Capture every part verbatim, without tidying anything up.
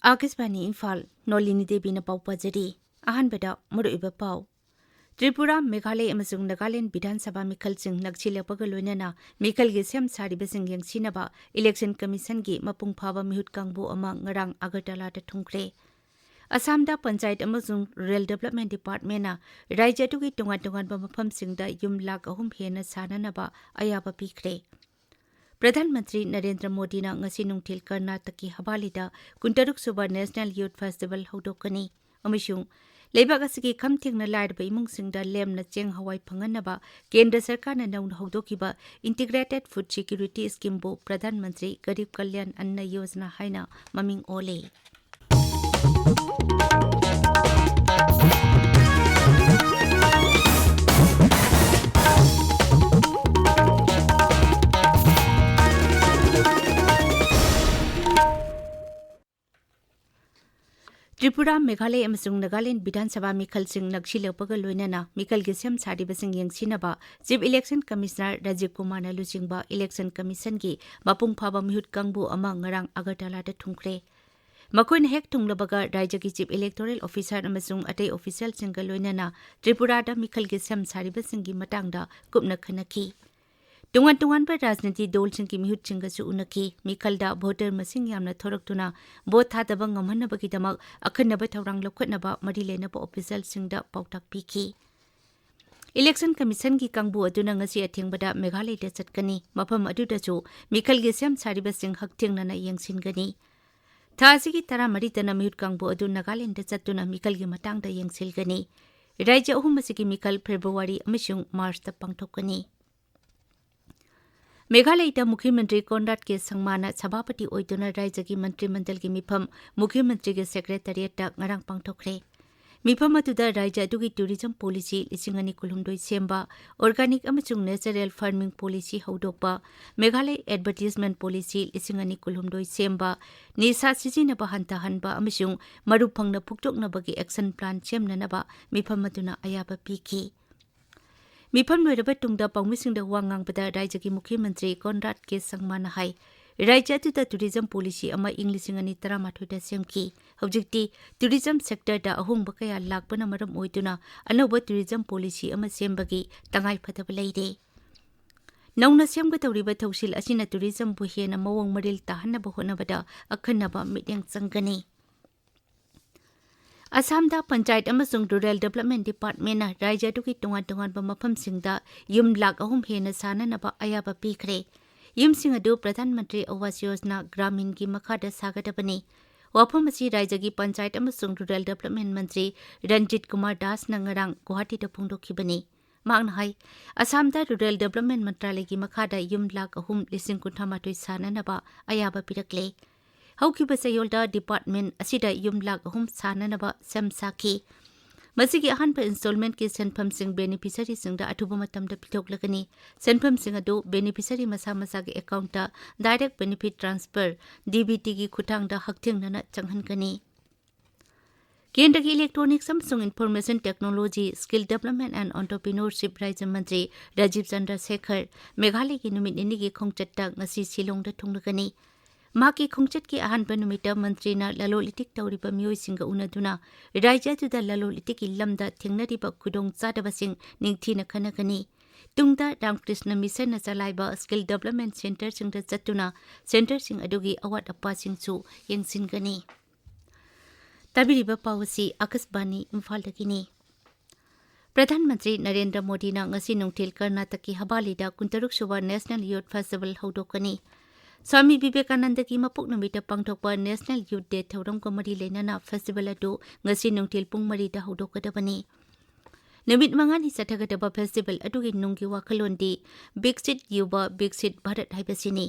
ꯑꯥꯀꯥꯁꯕꯥꯅꯤ ꯏꯝꯐꯥꯜ, ꯅꯣꯂꯤꯅꯤ ꯗꯦꯕꯤꯅ ꯄꯥꯎ ꯄꯥꯖꯔꯤ꯫ ꯑꯍꯥꯟꯕꯗ ꯃꯔꯨꯑꯣꯏꯕ ꯄꯥꯎ꯫ ꯇ꯭ꯔꯤꯄꯨꯔꯥ, ꯃꯦꯘꯥꯂꯌ ꯑꯃꯁꯨꯡ ꯅꯥꯒꯥꯂꯦꯟ ꯕꯤꯙꯥꯟ ꯁꯚꯥ ꯃꯤꯈꯜꯁꯤꯡ ꯅꯛꯁꯤꯜꯂꯛꯄꯒ ꯂꯣꯏꯅꯅ ꯃꯤꯈꯜꯒꯤ ꯁꯦꯝ ꯁꯥꯔꯤꯕꯁꯤꯡ ꯌꯦꯡꯁꯤꯟꯅꯕ ꯏꯂꯦꯛꯁꯟ ꯀꯃꯤꯁꯟꯒꯤ ꯃꯄꯨꯡ ꯐꯥꯕ ꯃꯤꯍꯨꯠ ꯀꯥꯡꯕꯨ ꯑꯃ ꯉꯔꯥꯡ ꯑꯒꯔꯇꯂꯥꯗ ꯊꯨꯡꯈ꯭ꯔꯦ꯫ ꯑꯁꯥꯝꯗ ꯄꯟꯆꯥꯌꯠ ꯑꯃꯁꯨꯡ ꯔꯨꯔꯦꯜ ꯗꯤꯕꯦꯂꯞꯃꯦꯟ ꯗꯤꯄꯥꯔꯠꯃꯦꯟꯅ ꯔꯥꯖ꯭ꯌ ꯑꯗꯨꯒꯤ ꯇꯣꯉꯥꯟ ꯇꯣꯉꯥꯟꯕ ꯃꯐꯝꯁꯤꯡꯗ ꯌꯨꯝ ꯂꯥꯈ ꯑꯍꯨꯝ ꯍꯦꯟꯅ ꯁꯥꯅꯅꯕ ꯑꯌꯥꯕ ꯄꯤꯈ꯭ꯔꯦ꯫ ꯄ꯭ꯔꯙꯥꯟ ꯃꯟꯇ꯭ꯔꯤ ꯅꯔꯦꯟꯗ꯭ꯔ ꯃꯣꯗꯤꯅ ꯉꯁꯤ ꯅꯨꯡꯊꯤꯜ ꯀꯔꯅꯥꯇꯛꯀꯤ ꯍꯕꯥꯂꯤꯗ ꯀꯨꯟꯇꯔꯨꯛ ꯁꯨꯕ ꯅꯦꯁꯅꯦꯜ ꯌꯨꯊ ꯐꯦꯁꯇꯤꯚꯦꯜ ꯍꯧꯗꯣꯛꯀꯅꯤ꯫ ꯑꯃꯁꯨꯡ ꯂꯩꯕꯥꯛ ꯑꯁꯤꯒꯤ ꯈꯝ ꯊꯦꯡꯅ ꯂꯥꯏꯔꯕ ꯏꯃꯨꯡꯁꯤꯡꯗ ꯂꯦꯝꯅ ꯆꯦꯡ ꯍꯋꯥꯏ ꯐꯪꯍꯟꯅꯕ ꯀꯦꯟꯗ꯭ꯔ ꯁꯔꯀꯥꯔꯅ ꯅꯧꯅ ꯍꯧꯗꯣꯛꯈꯤꯕ integrated food security ꯁ꯭ꯀꯤꯝꯕꯨ Pradhan Mantri Garib Kalyan ꯑꯟꯅ Yojana ꯍꯥꯏꯅ ꯃꯃꯤꯡ ꯑꯣꯜꯂꯦ꯫ ꯇ꯭ꯔꯤꯄꯨꯔꯥ, ꯃꯦꯘꯥꯂꯌ ꯑꯃꯁꯨꯡ ꯅꯥꯒꯥꯂꯦꯟ ꯕꯤꯙꯥꯟ ꯁꯚꯥ ꯃꯤꯈꯜꯁꯤꯡ ꯅꯛꯁꯤꯜꯂꯛꯄꯒ ꯂꯣꯏꯅꯅ ꯃꯤꯈꯜꯒꯤ ꯁꯦꯝ ꯁꯥꯔꯤꯕꯁꯤꯡ ꯌꯦꯡꯁꯤꯟꯅꯕ ꯆꯤꯐ ꯏꯂꯦꯛꯁꯟ ꯀꯃꯤꯁꯅꯔ ꯔꯥꯖꯤꯕ ꯀꯨꯃꯥꯔꯅ ꯂꯨꯆꯤꯡꯕ ꯏꯂꯦꯛꯁꯟ ꯀꯃꯤꯁꯟꯒꯤ ꯃꯄꯨꯡ ꯐꯥꯕ ꯃꯤꯍꯨꯠ ꯀꯥꯡꯕꯨ ꯑꯃ ꯉꯔꯥꯡ ꯑꯒꯔꯇꯂꯥꯗ ꯊꯨꯡꯈ꯭ꯔꯦ꯫ ꯃꯈꯣꯏꯅ ꯍꯦꯛ ꯊꯨꯡꯂꯕꯒ ꯔꯥꯖ꯭ꯌꯒꯤ ꯆꯤꯐ ꯏꯂꯦꯛꯇꯣꯔꯦꯜ ꯑꯣꯐꯤꯁꯥꯔ ꯑꯃꯁꯨꯡ ꯑꯇꯩ ꯑꯣꯐꯤꯁꯤꯌꯦꯜꯁꯤꯡꯒ ꯂꯣꯏꯅꯅ ꯇ꯭ꯔꯤꯄꯨꯔꯥꯗ ꯃꯤꯈꯜꯒꯤ ꯁꯦꯝ ꯁꯥꯔꯤꯕꯁꯤꯡꯒꯤ ꯃꯇꯥꯡꯗ ꯀꯨꯞꯅ ꯈꯟꯅꯈꯤ꯫ ꯇꯣꯉꯥꯟ ꯇꯣꯉꯥꯟꯕ ꯔꯥꯖꯅꯤꯇꯤ ꯗꯜꯁꯤꯡꯒꯤ ꯃꯤꯍꯨꯠꯁꯤꯡꯒꯁꯨ ꯎꯅꯈꯤ꯫ ꯃꯤꯈꯜꯗ ꯚꯣꯇꯔ ꯃꯁꯤꯡ ꯌꯥꯝꯅ ꯊꯣꯔꯛꯇꯨꯅ ꯚꯣꯠ ꯊꯥꯗꯕ ꯉꯝꯍꯟꯅꯕꯒꯤꯗꯃꯛ ꯑꯈꯟꯅꯕ ꯊꯧꯔꯥꯡ ꯂꯧꯈꯠꯅꯕ ꯃꯔꯤ ꯂꯩꯅꯕ ꯑꯣꯐꯤꯁꯤꯌꯦꯜꯁꯤꯡꯗ ꯄꯥꯎꯇꯥꯛ ꯄꯤꯈꯤ꯫ ꯏꯂꯦꯛꯁꯟ ꯀꯃꯤꯁꯟꯒꯤ ꯀꯥꯡꯕꯨ ꯑꯗꯨꯅ ꯉꯁꯤ ꯑꯊꯦꯡꯕꯗ ꯃꯦꯘꯥꯂꯌꯗ ꯆꯠꯀꯅꯤ꯫ ꯃꯐꯝ ꯑꯗꯨꯗꯁꯨ ꯃꯤꯈꯜꯒꯤ ꯁꯦꯝ ꯁꯥꯔꯤꯕꯁꯤꯡ ꯍꯛꯊꯦꯡꯅꯅ ꯌꯦꯡꯁꯤꯟꯒꯅꯤ꯫ ꯊꯥ ꯑꯁꯤꯒꯤ ꯇꯔꯥꯃꯔꯤꯗꯅ ꯃꯤꯍꯨꯠ ꯀꯥꯡꯕꯨ ꯑꯗꯨ ꯅꯥꯒꯥꯂꯦꯟꯗ ꯆꯠꯇꯨꯅ ꯃꯤꯈꯜꯒꯤ ꯃꯇꯥꯡꯗ ꯌꯦꯡꯁꯤꯜꯒꯅꯤ꯫ ꯔꯥꯖ꯭ꯌ ꯑꯍꯨꯝ ꯑꯁꯤꯒꯤ ꯃꯤꯈꯜ ꯐꯦꯕ꯭ꯔꯨꯋꯥꯔꯤ ꯑꯃꯁꯨꯡ ꯃꯥꯔꯆꯇ ꯄꯥꯡꯊꯣꯛꯀꯅꯤ꯫ ꯃꯦꯘꯥꯂꯌꯗ ꯃꯨꯈ꯭ꯌ ꯃꯟꯇ꯭ꯔꯤ ꯀꯣꯟꯔꯥꯗ ꯀꯦ ꯁꯪꯃꯥꯅ ꯁꯚꯥꯄꯇꯤ ꯑꯣꯏꯗꯨꯅ ꯔꯥꯖ꯭ꯌꯒꯤ ꯃꯟꯇ꯭ꯔꯤ ꯃꯟꯗꯜꯒꯤ ꯃꯤꯐꯝ ꯃꯨꯈ꯭ꯌ ꯃꯟꯇ꯭ꯔꯤꯒꯤ ꯁꯦꯀ꯭ꯔꯦꯇꯔꯤꯌꯦꯠꯇ ꯉꯔꯥꯡ ꯄꯥꯡꯊꯣꯛꯈ꯭ꯔꯦ꯫ ꯃꯤꯐꯝ ꯑꯗꯨꯗ ꯔꯥꯖ꯭ꯌ ꯑꯗꯨꯒꯤ ꯇꯨꯔꯤꯖꯝ ꯄꯣꯂꯤꯁꯤ ꯂꯤꯁꯤꯡ ꯑꯅꯤ ꯀꯨꯟꯍꯨꯝꯗꯣꯏ ꯁꯦꯝꯕ, ꯑꯣꯔꯒꯥꯅꯤꯛ ꯑꯃꯁꯨꯡ ꯅꯦꯆꯔꯦꯜ ꯐꯥꯔꯃꯤꯡ ꯄꯣꯂꯤꯁꯤ ꯍꯧꯗꯣꯛꯄ, ꯃꯦꯘꯥꯂꯌ ꯑꯦꯗꯚꯔꯇꯤꯖꯃꯦꯟ ꯄꯣꯂꯤꯁꯤ ꯂꯤꯁꯤꯡ ꯑꯅꯤ ꯀꯨꯟꯍꯨꯝꯗꯣꯏ ꯁꯦꯝꯕ, ꯅꯤꯁꯥ ꯁꯤꯖꯤꯟꯅꯕ ꯍꯟꯊꯍꯟꯕ ꯑꯃꯁꯨꯡ ꯃꯔꯨ ꯐꯪꯅ ꯄꯨꯛꯊꯣꯛꯅꯕꯒꯤ ꯑꯦꯛꯁꯟ ꯄ꯭ꯂꯥꯟ ꯁꯦꯝꯅꯅꯕ ꯃꯤꯐꯝ ꯑꯗꯨꯅ ꯑꯌꯥꯕ ꯄꯤꯈꯤ꯫ ꯃꯤꯐꯝ ꯂꯣꯏꯔꯕ ꯇꯨꯡꯗ ꯄꯥꯎꯃꯤꯁꯤꯡꯗ ꯋꯥ ꯉꯥꯡꯕꯗ ꯔꯥꯖ꯭ꯌꯒꯤ ꯃꯨꯈ꯭ꯌ ꯃꯟꯇ꯭ꯔꯤ ꯀꯣꯟꯔꯥꯗ ꯀꯦ ꯁꯪꯃꯥꯅ ꯍꯥꯏ, ꯔꯥꯖ꯭ꯌ ꯑꯗꯨꯗ tourism policy ꯑꯃ ꯏꯪ ꯂꯤꯁꯤꯡ ꯑꯅꯤ ꯇꯔꯥꯃꯥꯊꯣꯏꯗ ꯁꯦꯝꯈꯤ꯫ ꯍꯧꯖꯤꯛꯇꯤ tourism sectorꯗ ꯑꯍꯣꯡꯕ ꯀꯌꯥ ꯂꯥꯛꯄꯅ ꯃꯔꯝ ꯑꯣꯏꯗꯨꯅ ꯑꯅꯧꯕ tourism policy ꯑꯃ ꯁꯦꯝꯕꯒꯤ ꯇꯉꯥꯏꯐꯗꯕ ꯂꯩꯔꯦ꯫ ꯅꯧꯅ ꯁꯦꯝꯒꯗꯧꯔꯤꯕ ꯊꯧꯁꯤꯜ ꯑꯁꯤꯅ tourismꯕꯨ ꯍꯦꯟꯅ ꯃꯑꯣꯡ ꯃꯔꯤꯜ ꯇꯥꯍꯟꯅꯕ ꯍꯣꯠꯅꯕꯗ ꯑꯈꯟꯅꯕ ꯃꯤꯠꯌꯦꯡ ꯆꯪꯒꯅꯤ꯫ ꯑꯁꯥꯝꯗ ꯄꯟꯆꯥꯌꯠ ꯑꯃꯁꯨꯡ Rural Development Departmentꯅ ꯔꯥꯖ꯭ꯌ ꯑꯗꯨꯒꯤ ꯇꯣꯉꯥꯟ ꯇꯣꯉꯥꯟꯕ ꯃꯐꯝꯁꯤꯡꯗ ꯌꯨꯝ ꯂꯥꯈ ꯑꯍꯨꯝ ꯍꯦꯟꯅ ꯁꯥꯅꯅꯕ ꯑꯌꯥꯕ ꯄꯤꯈ꯭ꯔꯦ꯫ ꯌꯨꯝꯁꯤꯡ ꯑꯗꯨ ꯄ꯭ꯔꯙꯥꯟ ꯃꯟꯇ꯭ꯔꯤ ꯑꯋꯥꯁ ꯌꯣꯖꯅꯥ ꯒ꯭ꯔꯥꯃꯤꯟꯒꯤ ꯃꯈꯥꯗ ꯁꯥꯒꯗꯕꯅꯤ꯫ ꯋꯥꯐꯝ ꯑꯁꯤ ꯔꯥꯖ꯭ꯌꯒꯤ ꯄꯟꯆꯥꯌꯠ ꯑꯃꯁꯨꯡ Rural Development ꯃꯟꯇ꯭ꯔꯤ ꯔꯟꯖꯤꯠ ꯀꯨꯃꯥꯔ ꯗꯥꯁꯅ ꯉꯔꯥꯡ ꯒꯨꯋꯥꯍꯥꯇꯤꯗ ꯐꯣꯡꯗꯣꯛꯈꯤꯕꯅꯤ꯫ ꯃꯍꯥꯛꯅ ꯍꯥꯏ, ꯑꯁꯥꯝꯗ Rural Development ꯃꯟꯇ꯭ꯔꯥꯂꯌꯒꯤ ꯃꯈꯥꯗ ꯌꯨꯝ ꯂꯥꯈ ꯑꯍꯨꯝ ꯂꯤꯁꯤꯡ ꯀꯨꯟꯊ꯭ꯔꯥ ꯃꯥꯊꯣꯏ ꯁꯥꯅꯅꯕ ꯑꯌꯥꯕ ꯄꯤꯔꯛꯂꯦ꯫ ꯍꯧꯈꯤꯕ ꯆꯌꯣꯜꯗ department ꯑꯁꯤꯗ ꯌꯨꯝ ꯂꯥꯈ ꯑꯍꯨꯝ ꯁꯥꯅꯅꯕ ꯁꯦꯝ ꯁꯥꯈꯤ꯫ ꯃꯁꯤꯒꯤ ꯑꯍꯥꯟꯕ installmentꯀꯤ ꯁꯦꯟꯐꯝꯁꯤꯡ beneficiaryꯁꯤꯡꯗ ꯑꯊꯨꯕ ꯃꯇꯝꯗ ꯄꯤꯊꯣꯛꯂꯒꯅꯤ꯫ ꯁꯦꯟꯐꯝꯁꯤꯡ ꯑꯗꯨ beneficiary ꯃꯁꯥ ꯃꯁꯥꯒꯤ accountꯇ direct benefit transfer, DBTꯒꯤ ꯈꯨꯠꯊꯥꯡꯗ ꯍꯛꯊꯦꯡꯅꯅ ꯆꯪꯍꯟꯒꯅꯤ꯫ ꯀꯦꯟꯗ꯭ꯔꯒꯤ Electronics ꯑꯃꯁꯨꯡ Information Technology, Skill Development and Entrepreneurship ꯔꯥꯖ꯭ꯌ ꯃꯟꯇ꯭ꯔꯤ ꯔꯥꯖꯤꯕ ꯆꯟꯗ꯭ꯔ ꯁꯦꯈꯔ ꯃꯦꯘꯥꯂꯌꯒꯤ ꯅꯨꯃꯤꯠ ꯅꯤꯅꯤꯒꯤ ꯈꯣꯡꯆꯠꯇ ꯉꯁꯤ ꯁꯤꯂꯣꯡꯗ ꯊꯨꯡꯂꯒꯅꯤ꯫ ꯃꯍꯥꯛꯀꯤ ꯈꯣꯡꯆꯠꯀꯤ ꯑꯍꯥꯟꯕ ꯅꯨꯃꯤꯠꯇ ꯃꯟꯇ꯭ꯔꯤꯅ ꯂꯂꯣꯟ ꯏꯇꯤꯛ ꯇꯧꯔꯤꯕ ꯃꯤꯑꯣꯏꯁꯤꯡꯒ ꯎꯅꯗꯨꯅ ꯔꯥꯖ꯭ꯌ ꯑꯗꯨꯗ ꯂꯂꯣꯟ ꯏꯇꯤꯛꯀꯤ ꯂꯝꯗ ꯊꯦꯡꯅꯔꯤꯕ ꯈꯨꯗꯣꯡꯆꯥꯗꯕꯁꯤꯡ ꯅꯤꯡꯊꯤꯅ ꯈꯟꯅꯒꯅꯤ꯫ ꯇꯨꯡꯗ ꯔꯥꯃꯀ꯭ꯔꯤꯁꯅ ꯃꯤꯁꯟꯅ ꯆꯂꯥꯏꯕ Skill Development Centreꯁꯤꯡꯗ ꯆꯠꯇꯨꯅ centreꯁꯤꯡ ꯑꯗꯨꯒꯤ ꯑꯋꯥꯠ ꯑꯄꯥꯁꯤꯡꯁꯨ ꯌꯦꯡꯁꯤꯟꯒꯅꯤ꯫ ꯇꯥꯕꯤꯔꯤꯕ ꯄꯥꯎ ꯑꯁꯤ ꯑꯀꯥꯁꯕꯥꯅꯤ ꯏꯝꯐꯥꯜꯗꯒꯤꯅꯤ꯫ ꯄ꯭ꯔꯙꯥꯟ ꯃꯟꯇ꯭ꯔꯤ ꯅꯔꯦꯟꯗ꯭ꯔ ꯃꯣꯗꯤꯅ ꯉꯁꯤ ꯅꯨꯡꯊꯤꯜ ꯀꯔꯅꯥꯇꯛꯀꯤ ꯍꯕꯥꯂꯤꯗ ꯀꯨꯟꯇꯔꯨꯛ ꯁꯨꯕ National Youth Festival ꯍꯧꯗꯣꯛꯀꯅꯤ꯫ ꯁ꯭ꯋꯥꯃꯤ ꯕꯤꯕꯦꯀꯥꯅꯟꯗꯒꯤ ꯃꯄꯣꯛ ꯅꯨꯃꯤꯠꯇ ꯄꯥꯡꯊꯣꯛꯄ National Youth Day ꯊꯧꯔꯝꯒ ꯃꯔꯤ ꯂꯩꯅꯅ festival ꯑꯗꯨ ꯉꯁꯤ ꯅꯨꯡꯊꯤꯜ ꯄꯨꯡ ꯃꯔꯤꯗ ꯍꯧꯗꯣꯛꯀꯗꯕꯅꯤ꯫ ꯅꯨꯃꯤꯠ ꯃꯉꯥꯅꯤ ꯆꯠꯊꯒꯗꯕ festival ꯑꯗꯨꯒꯤ ꯅꯨꯡꯒꯤ ꯋꯥꯈꯜꯂꯣꯟꯗꯤ ꯕꯤꯛꯁꯤꯠ ꯌꯨꯕ ꯕꯤꯛꯁꯤꯠ ꯚꯥꯔꯠ ꯍꯥꯏꯕꯁꯤꯅꯤ꯫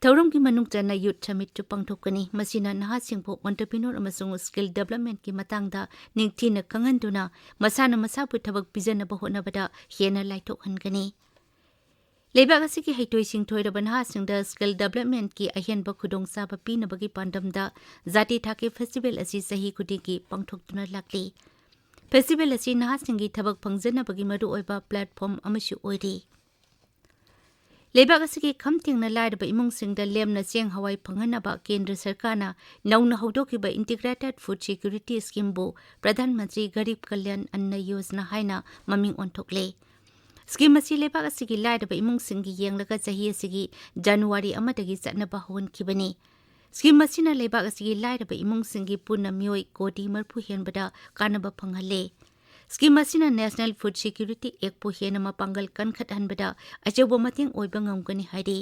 ꯊꯧꯔꯝꯒꯤ ꯃꯅꯨꯡ ꯆꯟꯅ Youth Summitꯁꯨ ꯄꯥꯡꯊꯣꯛꯀꯅꯤ꯫ ꯃꯁꯤꯅ ꯅꯍꯥꯁꯤꯡꯕꯨ entrepreneur ꯑꯃꯁꯨꯡ skill developmentꯀꯤ ꯃꯇꯥꯡꯗ ꯅꯤꯡꯊꯤꯅ ꯈꯪꯍꯟꯗꯨꯅ ꯃꯁꯥꯅ ꯃꯁꯥꯕꯨ ꯊꯕꯛ ꯄꯤꯖꯅꯕ ꯍꯣꯠꯅꯕꯗ ꯍꯦꯟꯅ ꯂꯥꯏꯊꯣꯛꯍꯟꯒꯅꯤ꯫ ꯂꯩꯕꯥꯛ ꯑꯁꯤꯒꯤ ꯍꯩꯊꯣꯏ ꯁꯤꯡꯊꯣꯏꯔꯕ ꯅꯍꯥꯁꯤꯡꯗ skill developmentꯀꯤ ꯑꯍꯦꯟꯕ ꯈꯨꯗꯣꯡꯆꯥꯕ ꯄꯤꯅꯕꯒꯤ ꯄꯥꯟꯗꯝꯗ ꯖꯥꯇꯤ ꯊꯥꯛꯀꯤ festival ꯑꯁꯤ ꯆꯍꯤ ꯈꯨꯗꯤꯡꯒꯤ ꯄꯥꯡꯊꯣꯛꯇꯨꯅ ꯂꯥꯛꯂꯤ꯫ Festival ꯑꯁꯤ ꯅꯍꯥꯁꯤꯡꯒꯤ ꯊꯕꯛ ꯐꯪꯖꯅꯕꯒꯤ ꯃꯔꯨꯑꯣꯏꯕ platform ꯑꯃꯁꯨ ꯑꯣꯏꯔꯤ꯫ ꯂꯩꯕꯥꯛ ꯑꯁꯤꯒꯤ ꯈꯝ ꯊꯦꯡꯅ ꯂꯥꯏꯔꯕ ꯏꯃꯨꯡꯁꯤꯡꯗ ꯂꯦꯝꯅ ꯆꯦꯡ ꯍꯋꯥꯏ ꯐꯪꯍꯟꯅꯕ ꯀꯦꯟꯗ꯭ꯔ ꯁꯔꯀꯥꯔꯅ ꯅꯧꯅ ꯍꯧꯗꯣꯛꯈꯤꯕ Integrated Food Security Scheme ꯕꯨ ꯄ꯭ꯔꯙꯥꯟ ꯃꯟꯇ꯭ꯔꯤ ꯒꯔꯤꯕ ꯀꯜꯌꯥꯟ ꯑꯟꯅ ꯌꯣꯖꯅꯥ ꯍꯥꯏꯅ ꯃꯃꯤꯡ ꯑꯣꯟꯊꯣꯛꯂꯦ꯫ ꯁ꯭ꯀꯤꯝ ꯑꯁꯤ ꯂꯩꯕꯥꯛ ꯑꯁꯤꯒꯤ ꯂꯥꯏꯔꯕ ꯏꯃꯨꯡꯁꯤꯡꯒꯤ ꯌꯦꯡꯂꯒ ꯆꯍꯤ ꯑꯁꯤꯒꯤ ꯖꯅꯋꯥꯔꯤ ꯑꯃꯗꯒꯤ ꯆꯠꯅꯕ ꯍꯧꯍꯟꯈꯤꯕꯅꯤ꯫ ꯁ꯭ꯀꯤꯝ ꯑꯁꯤꯅ ꯂꯩꯕꯥꯛ ꯑꯁꯤꯒꯤ ꯂꯥꯏꯔꯕ ꯏꯃꯨꯡꯁꯤꯡꯒꯤ ꯄꯨꯟꯅ ꯃꯤꯑꯣꯏ ꯀꯣꯇꯤ ꯃꯔꯤꯐꯨ ꯍꯦꯟꯕꯗ ꯀꯥꯟꯅꯕ ꯐꯪꯍꯜꯂꯦ꯫ ꯁ꯭ꯀꯤꯝ ꯑꯁꯤꯅ National Food Security Act ꯄꯨ ꯍꯦꯟꯅ ꯃꯄꯥꯡꯒꯜ ꯀꯟꯈꯠꯍꯟꯕꯗ ꯑꯆꯧꯕ ꯃꯇꯦꯡ ꯑꯣꯏꯕ ꯉꯝꯒꯅꯤ ꯍꯥꯏꯔꯤ꯫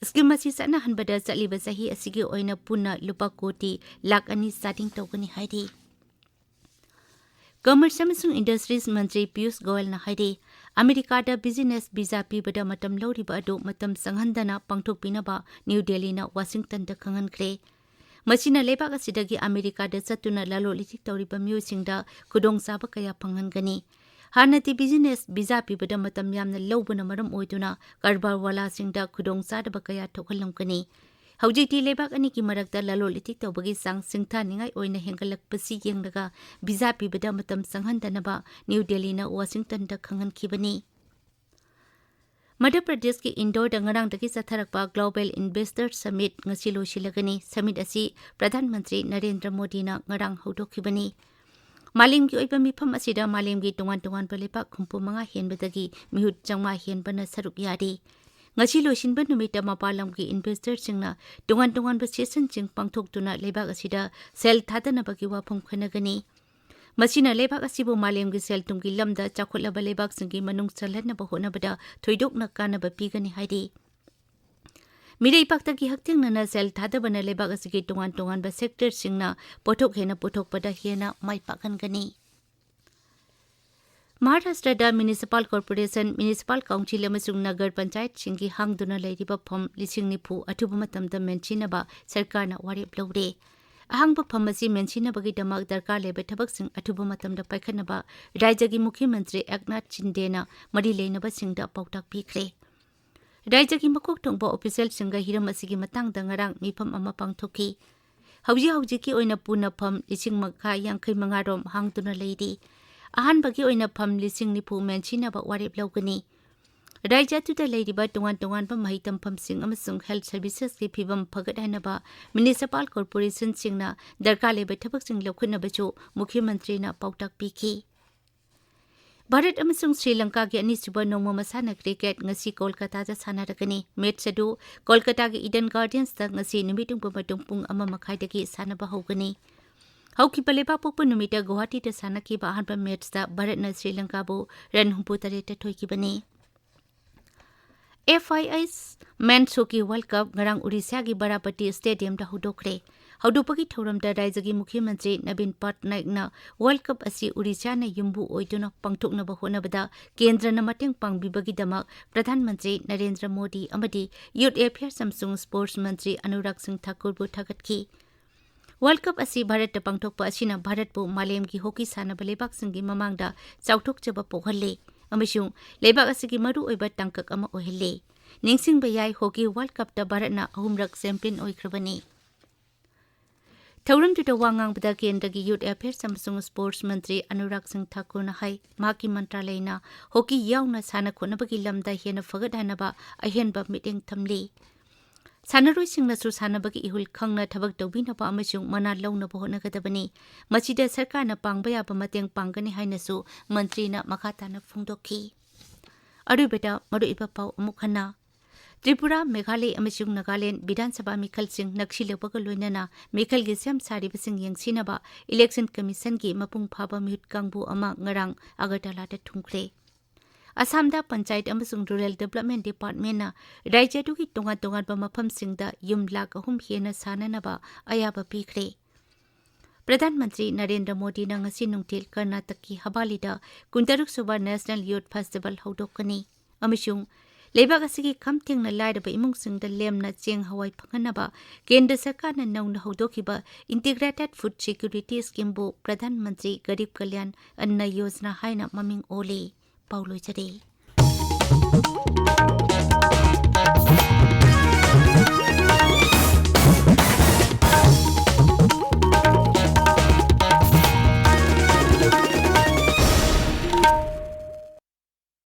ꯁ꯭ꯀꯤꯝ ꯑꯁꯤ ꯆꯠꯅꯍꯟꯕꯗ ꯆꯠꯂꯤꯕ ꯆꯍꯤ ꯑꯁꯤꯒꯤ ꯑꯣꯏꯅ ꯄꯨꯟꯅ ꯂꯨꯄꯥ ꯀꯣꯇꯤ ꯂꯥꯈ ꯑꯅꯤ ꯆꯥꯗꯤꯡ ꯇꯧꯒꯅꯤ ꯍꯥꯏꯔꯤ꯫ ꯀꯃꯔꯁ ꯑꯃꯁꯨꯡ ꯏꯟꯗꯁꯇ꯭ꯔꯤꯁ ꯃꯟꯇ꯭ꯔꯤ ꯄꯤꯌꯨꯁ ꯒꯣꯌꯜꯅ ꯍꯥꯏꯔꯤ, ꯑꯃꯦꯔꯤꯀꯥꯗ ꯕꯤꯖꯤꯅꯦꯁ ꯚꯤꯖꯥ ꯄꯤꯕꯗ ꯃꯇꯝ ꯂꯧꯔꯤꯕ ꯑꯗꯨ ꯃꯇꯝ ꯆꯪꯍꯟꯗꯅ ꯄꯥꯡꯊꯣꯛꯄꯤꯅꯕ ꯅ꯭ꯌꯨ ꯗꯦꯜꯂꯤꯅ ꯋꯥꯁꯤꯡꯇꯟꯗ ꯈꯪꯍꯟꯈ꯭ꯔꯦ꯫ ꯃꯁꯤꯅ ꯂꯩꯕꯥꯛ ꯑꯁꯤꯗꯒꯤ ꯑꯃꯦꯔꯤꯀꯥꯗ ꯆꯠꯇꯨꯅ ꯂꯂꯣꯟ ꯏꯇꯤꯛ ꯇꯧꯔꯤꯕ ꯃꯤꯑꯣꯏꯁꯤꯡꯗ ꯈꯨꯗꯣꯡꯆꯥꯕ ꯀꯌꯥ ꯐꯪꯍꯟꯒꯅꯤ꯫ ꯍꯥꯟꯅꯗꯤ ꯕꯤꯖꯤꯅꯦꯁ ꯚꯤꯖꯥ ꯄꯤꯕꯗ ꯃꯇꯝ ꯌꯥꯝꯅ ꯂꯧꯕꯅ ꯃꯔꯝ ꯑꯣꯏꯗꯨꯅ ꯀꯔꯕꯥꯔ ꯋꯥꯂꯥꯁꯤꯡꯗ ꯈꯨꯗꯣꯡꯆꯥꯗꯕ ꯀꯌꯥ ꯊꯣꯛꯍꯜꯂꯝꯒꯅꯤ꯫ ꯍꯧꯖꯤꯛꯇꯤ ꯂꯩꯕꯥꯛ ꯑꯅꯤꯒꯤ ꯃꯔꯛꯇ ꯂꯂꯣꯟ ꯏꯇꯤꯛ ꯇꯧꯕꯒꯤ ꯆꯥꯡ ꯁꯤꯡꯊꯥꯅꯤꯡꯉꯥꯏ ꯑꯣꯏꯅ ꯍꯦꯟꯒꯠꯂꯛꯄꯁꯤ ꯌꯦꯡꯂꯒ ꯚꯤꯖꯥ ꯄꯤꯕꯗ ꯃꯇꯝ ꯆꯪꯍꯟꯗꯅꯕ ꯅ꯭ꯌꯨ ꯗꯦꯜꯂꯤꯅ ꯋꯥꯁꯤꯡꯇꯟꯗ ꯈꯪꯍꯟꯈꯤꯕꯅꯤ꯫ ꯃꯙ꯭ꯌ ꯄ꯭ꯔꯗꯦꯁꯀꯤ ꯏꯟꯗꯣꯔꯗ ꯉꯔꯥꯡꯗꯒꯤ ꯆꯠꯊꯔꯛꯄ Global Investor Summit ꯉꯁꯤ ꯂꯣꯏꯁꯤꯜꯂꯒꯅꯤ꯫ Summit ꯑꯁꯤ ꯄ꯭ꯔꯙꯥꯟ ꯃꯟꯇ꯭ꯔꯤ ꯅꯔꯦꯟꯗ꯭ꯔ ꯃꯣꯗꯤꯅ ꯉꯔꯥꯡ ꯍꯧꯗꯣꯛꯈꯤꯕꯅꯤ꯫ ꯃꯥꯂꯦꯝꯒꯤ ꯑꯣꯏꯕ ꯃꯤꯐꯝ ꯑꯁꯤꯗ ꯃꯥꯂꯦꯝꯒꯤ ꯇꯣꯉꯥꯟ ꯇꯣꯉꯥꯟꯕ ꯂꯩꯕꯥꯛ ꯍꯨꯝꯐꯨ ꯃꯉꯥ ꯍꯦꯟꯕꯗꯒꯤ ꯃꯤꯍꯨꯠ ꯆꯥꯝꯃꯉꯥ ꯍꯦꯟꯕꯅ ꯁꯔꯨꯛ ꯌꯥꯔꯤ꯫ ꯉꯁꯤ ꯂꯣꯏꯁꯤꯟꯕ ꯅꯨꯃꯤꯠꯇ ꯃꯄꯥꯟ ꯂꯝꯒꯤ ꯏꯟꯚꯦꯁꯇꯔꯁꯤꯡꯅ ꯇꯣꯉꯥꯟ ꯇꯣꯉꯥꯟꯕ ꯁꯦꯁꯟꯁꯤꯡ ꯄꯥꯡꯊꯣꯛꯇꯨꯅ ꯂꯩꯕꯥꯛ ꯑꯁꯤꯗ ꯁꯦꯜ ꯊꯥꯗꯅꯕꯒꯤ ꯋꯥꯐꯝ ꯈꯟꯅꯒꯅꯤ꯫ ꯃꯁꯤꯅ ꯂꯩꯕꯥꯛ ꯑꯁꯤꯕꯨ ꯃꯥꯂꯦꯝꯒꯤ ꯁꯦꯜ ꯊꯨꯝꯒꯤ ꯂꯝꯗ ꯆꯥꯎꯈꯠꯂꯕ ꯂꯩꯕꯥꯛꯁꯤꯡꯒꯤ ꯃꯅꯨꯡ ꯆꯜꯍꯟꯅꯕ ꯍꯣꯠꯅꯕꯗ ꯊꯣꯏꯗꯣꯛꯅ ꯀꯥꯟꯅꯕ ꯄꯤꯒꯅꯤ ꯍꯥꯏꯔꯤ꯫ ꯃꯤꯔꯩꯕꯥꯛꯇꯒꯤ ꯍꯛꯊꯦꯡꯅꯅ ꯁꯦꯜ ꯊꯥꯗꯕꯅ ꯂꯩꯕꯥꯛ ꯑꯁꯤꯒꯤ ꯇꯣꯉꯥꯟ ꯇꯣꯉꯥꯟꯕ ꯁꯦꯛꯇꯔꯁꯤꯡꯅ ꯄꯣꯠꯊꯣꯛ ꯍꯦꯟꯅ ꯄꯨꯊꯣꯛꯄꯗ ꯍꯦꯟꯅ ꯃꯥꯏ ꯄꯥꯛꯍꯟꯒꯅꯤ꯫ ꯃꯍꯥꯔꯥꯁꯇ꯭ꯔꯗ ꯃ꯭ꯌꯨꯅꯤꯁꯤꯄꯥꯜ ꯀꯣꯔꯄꯣꯔꯦꯁꯟ, ꯃ꯭ꯌꯨꯅꯤꯁꯤꯄꯥꯜ ꯀꯥꯎꯟꯁꯤꯜ ꯑꯃꯁꯨꯡ ꯅꯒꯔ ꯄꯟꯆꯥꯌꯠꯁꯤꯡꯒꯤ ꯍꯥꯡꯗꯨꯅ ꯂꯩꯔꯤꯕ ꯐꯝ ꯂꯤꯁꯤꯡ ꯅꯤꯐꯨ ꯑꯊꯨꯕ ꯃꯇꯝꯗ ꯃꯦꯟꯁꯤꯟꯅꯕ ꯁꯔꯀꯥꯔꯅ ꯋꯥꯔꯦꯞ ꯂꯧꯔꯦ꯫ ꯑꯍꯥꯡꯕ ꯐꯝ ꯑꯁꯤ ꯃꯦꯟꯁꯤꯟꯅꯕꯒꯤꯗꯃꯛ ꯗꯔꯀꯥꯔ ꯂꯩꯕ ꯊꯕꯛꯁꯤꯡ ꯑꯊꯨꯕ ꯃꯇꯝꯗ ꯄꯥꯏꯈꯠꯅꯕ ꯔꯥꯖ꯭ꯌꯒꯤ ꯃꯨꯈ꯭ꯌ ꯃꯟꯇ꯭ꯔꯤ ꯑꯦꯛꯅꯥꯊ ꯁꯤꯟꯗꯦꯅ ꯃꯔꯤ ꯂꯩꯅꯕꯁꯤꯡꯗ ꯄꯥꯎꯇꯥꯛ ꯄꯤꯈ꯭ꯔꯦ꯫ ꯔꯥꯖ꯭ꯌꯒꯤ ꯃꯀꯣꯛ ꯊꯣꯡꯕ ꯑꯣꯐꯤꯁꯤꯌꯦꯜꯁꯤꯡꯒ ꯍꯤꯔꯝ ꯑꯁꯤꯒꯤ ꯃꯇꯥꯡꯗ ꯉꯔꯥꯡ ꯃꯤꯐꯝ ꯑꯃ ꯄꯥꯡꯊꯣꯛꯈꯤ꯫ ꯍꯧꯖꯤꯛ ꯍꯧꯖꯤꯛꯀꯤ ꯑꯣꯏꯅ ꯄꯨꯟꯅ ꯐꯝ ꯂꯤꯁꯤꯡ ꯃꯈꯥ ꯌꯥꯡꯈꯩ ꯃꯉꯥ ꯔꯣꯝ ꯍꯥꯡꯗꯨꯅ ꯂꯩꯔꯤ꯫ ꯑꯍꯥꯟꯕꯒꯤ ꯑꯣꯏꯅ ꯐꯝ ꯂꯤꯁꯤꯡ ꯅꯤꯐꯨ ꯃꯦꯟꯁꯤꯟꯅꯕ ꯋꯥꯔꯦꯞ ꯂꯧꯒꯅꯤ꯫ ꯔꯥꯖ꯭ꯌ ꯑꯗꯨꯗ ꯂꯩꯔꯤꯕ ꯇꯣꯉꯥꯟ ꯇꯣꯉꯥꯟꯕ ꯃꯍꯩ ꯇꯝꯐꯝꯁꯤꯡ ꯑꯃꯁꯨꯡ health services ꯀꯤ ꯐꯤꯚꯝ ꯐꯒꯠꯍꯟꯅꯕ municipal corporation ꯁꯤꯡꯅ ꯗꯔꯀꯥꯔ ꯂꯩꯕ ꯊꯕꯛꯁꯤꯡ ꯂꯧꯈꯠꯅꯕꯁꯨ ꯃꯨꯈ꯭ꯌ ꯃꯟꯇ꯭ꯔꯤꯅ ꯄꯥꯎꯇꯥꯛ ꯄꯤꯈꯤ꯫ ꯚꯥꯔꯠ ꯑꯃꯁꯨꯡ ꯁ꯭ꯔꯤ ꯂꯪꯀꯥꯒꯤ ꯑꯅꯤꯁꯨꯕ ꯅꯣꯡꯃ ꯃꯁꯥꯟꯅ cricket ꯉꯁꯤ ꯀꯣꯜꯀꯇꯥꯗ ꯁꯥꯟꯅꯔꯒꯅꯤ꯫ Match ꯑꯗꯨ ꯀꯣꯜꯀꯇꯥꯒꯤ Eden Gardens ꯇ ꯉꯁꯤ ꯅꯨꯃꯤꯠ ꯌꯨꯡꯕ ꯃꯇꯨꯡ ꯄꯨꯡ ꯑꯃ ꯃꯈꯥꯏꯗꯒꯤ ꯁꯥꯟꯅꯕ ꯍꯧꯒꯅꯤ꯫ ꯍꯧꯈꯤꯕ ꯂꯩꯕꯥꯛꯄꯣꯛꯄ ꯅꯨꯃꯤꯠꯇ ꯒꯨꯋꯥꯍꯥꯇꯤꯗ ꯁꯥꯟꯅꯈꯤꯕ ꯑꯍꯥꯟꯕ match ꯇ ꯚꯥꯔꯠꯅ Shri ꯂꯪꯀꯥꯕꯨ run ꯍꯨꯝꯐꯨꯇꯔꯦꯠꯇ ꯊꯣꯏꯈꯤꯕꯅꯤ꯫ F I H Men's Hockey World Cup ꯉꯔꯥꯡ ꯎꯔꯤꯁ꯭ꯌꯥꯒꯤ ꯕꯔꯥꯄꯇꯤ Stadium ꯗ ꯍꯧꯗꯣꯛꯈ꯭ꯔꯦ꯫ ꯍꯧꯗꯣꯛꯄꯒꯤ ꯊꯧꯔꯝꯗ ꯔꯥꯖ꯭ꯌꯒꯤ ꯃꯨꯈ꯭ꯌ ꯃꯟꯇ꯭ꯔꯤ ꯅꯕꯤꯟ ꯄꯠꯅꯥꯏꯛꯅ World Cup ꯑꯁꯤ ꯎꯔꯤꯁ꯭ꯌꯥꯅ ꯌꯨꯝꯕꯨ ꯑꯣꯏꯗꯨꯅ ꯄꯥꯡꯊꯣꯛꯅꯕ ꯍꯣꯠꯅꯕꯗ ꯀꯦꯟꯗ꯭ꯔꯅ ꯃꯇꯦꯡ ꯄꯥꯡꯕꯤꯕꯒꯤꯗꯃꯛ ꯄ꯭ꯔꯙꯥꯟ ꯃꯟꯇ꯭ꯔꯤ ꯅꯔꯦꯟꯗ꯭ꯔ ꯃꯣꯗꯤ ꯑꯃꯗꯤ Youth Affairs ꯑꯃꯁꯨꯡ Sports ꯃꯟꯇ꯭ꯔꯤ ꯑꯅꯨꯔꯥꯒ ꯁꯤꯡ ꯊꯥꯀꯨꯔꯕꯨ ꯊꯥꯒꯠꯈꯤ꯫ World Cup ꯑꯁꯤ ꯚꯥꯔꯠꯇ ꯄꯥꯡꯊꯣꯛꯄ ꯑꯁꯤꯅ ꯚꯥꯔꯠꯄꯨ ꯃꯥꯂꯦꯝꯒꯤ ꯍꯣꯀꯤ ꯁꯥꯟꯅꯕ ꯂꯩꯕꯥꯛꯁꯤꯡꯒꯤ ꯃꯃꯥꯡꯗ ꯆꯥꯎꯊꯣꯛꯆꯕ ꯄꯣꯛꯍꯜꯂꯤ ꯑꯃꯁꯨꯡ ꯂꯩꯕꯥꯛ ꯑꯁꯤꯒꯤ ꯃꯔꯨꯑꯣꯏꯕ ꯇꯥꯡꯀꯛ ꯑꯃ ꯑꯣꯏꯍꯜꯂꯤ꯫ ꯅꯤꯡꯁꯤꯡꯕ ꯌꯥꯏ, ꯍꯣꯀꯤ World Cup ꯇ ꯚꯥꯔꯠꯅ ꯑꯍꯨꯝꯔꯛ champion ꯑꯣꯏꯈ꯭ꯔꯕꯅꯤ꯫ ꯊꯧꯔꯝꯗꯨꯗ ꯋꯥ ꯉꯥꯡꯕꯗ ꯀꯦꯟꯗ꯭ꯔꯒꯤ Youth Affairs ꯑꯃꯁꯨꯡ Sports ꯃꯟꯇ꯭ꯔꯤ ꯑꯅꯨꯔꯥꯒ ꯁꯤꯡ ꯊꯥꯀꯨꯔꯅ ꯍꯥꯏ, ꯃꯍꯥꯛꯀꯤ ꯃꯟꯇ꯭ꯔꯥꯂꯌꯅ ꯍꯣꯀꯤ ꯌꯥꯎꯅ ꯁꯥꯟꯅ ꯈꯣꯠꯅꯕꯒꯤ ꯂꯝꯗ ꯍꯦꯟꯅ ꯐꯒꯠꯍꯟꯅꯕ ꯑꯍꯦꯟꯕ ꯃꯤꯠꯌꯦꯡ ꯊꯝꯂꯤ꯫ ꯁꯥꯟꯅꯔꯣꯏꯁꯤꯡꯅꯁꯨ ꯁꯥꯟꯅꯕꯒꯤ ꯏꯍꯨꯜ ꯈꯪꯅ ꯊꯕꯛ ꯇꯧꯕꯤꯅꯕ ꯑꯃꯁꯨꯡ ꯃꯅꯥ ꯂꯧꯅꯕ ꯍꯣꯠꯅꯒꯗꯕꯅꯤ꯫ ꯃꯁꯤꯗ ꯁꯔꯀꯥꯔꯅ ꯄꯥꯡꯕ ꯌꯥꯕ ꯃꯇꯦꯡ ꯄꯥꯡꯒꯅꯤ ꯍꯥꯏꯅꯁꯨ ꯃꯟꯇ꯭ꯔꯤꯅ ꯃꯈꯥ ꯇꯥꯅ ꯐꯣꯡꯗꯣꯛꯈꯤ꯫ ꯑꯔꯣꯏꯕꯗ ꯃꯔꯨꯑꯣꯏꯕ ꯄꯥꯎ ꯑꯃꯨꯛ ꯍꯟꯅ꯫ ꯇ꯭ꯔꯤꯄꯨꯔꯥ, ꯃꯦꯘꯥꯂꯌ ꯑꯃꯁꯨꯡ ꯅꯥꯒꯥꯂꯦꯟꯗ ꯕꯤꯙꯥꯟ ꯁꯚꯥ ꯃꯤꯈꯜꯁꯤꯡ ꯅꯛꯁꯤꯜꯂꯛꯄꯒ ꯂꯣꯏꯅꯅ ꯃꯤꯈꯜꯒꯤ ꯁꯦꯝ ꯁꯥꯔꯤꯕꯁꯤꯡ ꯌꯦꯡꯁꯤꯟꯅꯕ Election Commission ꯒꯤ ꯃꯄꯨꯡ ꯐꯥꯕ ꯃꯤꯍꯨꯠ ꯀꯥꯡꯕꯨ ꯑꯃ ꯉꯔꯥꯡ ꯑꯒꯔꯇꯂꯥꯗ ꯊꯨꯡꯈ꯭ꯔꯦ꯫ ꯑꯁꯥꯝꯗ ꯄꯟꯆꯥꯌꯠ ꯑꯃꯁꯨꯡ Rural Development Department ꯅ ꯔꯥꯖ꯭ꯌ ꯑꯗꯨꯒꯤ ꯇꯣꯉꯥꯟ ꯇꯣꯉꯥꯟꯕ ꯃꯐꯝꯁꯤꯡꯗ ꯌꯨꯝ ꯂꯥꯈ ꯑꯍꯨꯝ ꯍꯦꯟꯅ ꯁꯥꯅꯅꯕ ꯑꯌꯥꯕ ꯄꯤꯈ꯭ꯔꯦ꯫ ꯄ꯭ꯔꯙꯥꯟ ꯃꯟꯇ꯭ꯔꯤ ꯅꯔꯦꯟꯗ꯭ꯔ ꯃꯣꯗꯤꯅ ꯉꯁꯤ ꯅꯨꯡꯊꯤꯜ ꯀꯔꯅꯥꯇꯛꯀꯤ ꯍꯕꯥꯂꯤꯗ ꯀꯨꯟꯇꯔꯨꯛ ꯁꯨꯕ National Youth Festival ꯍꯧꯗꯣꯛꯀꯅꯤ ꯑꯃꯁꯨꯡ ꯂꯩꯕꯥꯛ ꯑꯁꯤꯒꯤ ꯈꯝ ꯊꯦꯡꯅ ꯂꯥꯏꯔꯕ ꯏꯃꯨꯡꯁꯤꯡꯗ ꯂꯦꯝꯅ ꯆꯦꯡ ꯍꯋꯥꯏ ꯐꯪꯍꯟꯅꯕ ꯀꯦꯟꯗ꯭ꯔ ꯁꯔꯀꯥꯔꯅ ꯅꯧꯅ ꯍꯧꯗꯣꯛꯈꯤꯕ Integrated Food Security Scheme ꯕꯨ ꯄ꯭ꯔꯙꯥꯟ ꯃꯟꯇ꯭ꯔꯤ ꯒꯔꯤꯕ ꯀꯂꯌꯥꯟ ꯑꯟꯅ ꯌꯣꯖꯅꯥ ꯍꯥꯏꯅ ꯃꯃꯤꯡ ꯑꯣꯜꯂꯤ꯫ ꯄꯥꯎ ꯂꯣꯏꯖꯔꯦ꯫